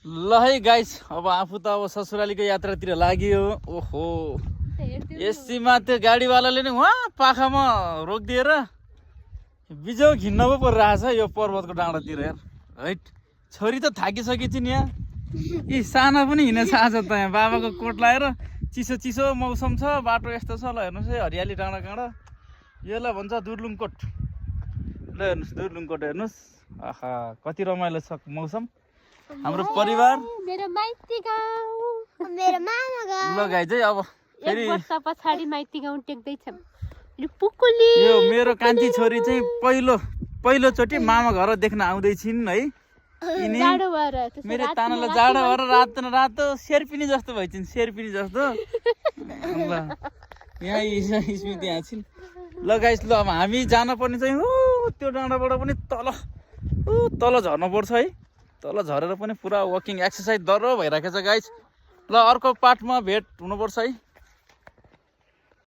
ल है गाइस, अब आफू त अब ससुरालीको यात्रातिर लाग्यो। ओहो, एसीमा त्यो गाडीवालाले नि वहाँ पाखामा रोकिदिएर बिजौ घिन्न पो परिरहेछ यो पर्वतको डाँडातिर यार। है छोरी त थाकिसकेपछि नि यहाँ यी साना पनि हिँडेछ आज त। यहाँ बाबाको कोट लगाएर चिसो चिसो मौसम छ, बाटो यस्तो छ। ल हेर्नुहोस् है, हरियाली डाँडा काँडा, यसलाई भन्छ दुर्लुङ कोट। ल हेर्नुहोस् दुर्लुङ कोट हेर्नुहोस्। आहा कति रमाइलो छ मौसम। हाम्रो परिवार मेरो माइती गाउँ, मेरो मामा गाउँ। ल गाइज है, अब फेरि 1 वर्ष पछाडि माइती गाउँ टेक्दैछौँ। पुकुली यो मेरो कान्छी छोरी चाहिँ पहिलोचोटि मामा घर देख्न आउँदैछिन् है। यिनी जाडो भएर मेरो तानालाई जाडो भएर रातो न रातो शेर्पिनी जस्तो भइछन्, शेर्पिनी जस्तो। ल यहाँ स्मृति यहाँ छिन्। ल गाइस, ल अब हामी जानुपर्ने चाहिँ हो त्यो डाँडाबाट पनि तल झर्नु पर्छ है। तल झरेर पनि पुरा वकिङ एक्सर्साइज दह्रो भइरहेको छ गाइस। ल अर्को पार्टमा भेट हुनुपर्छ है।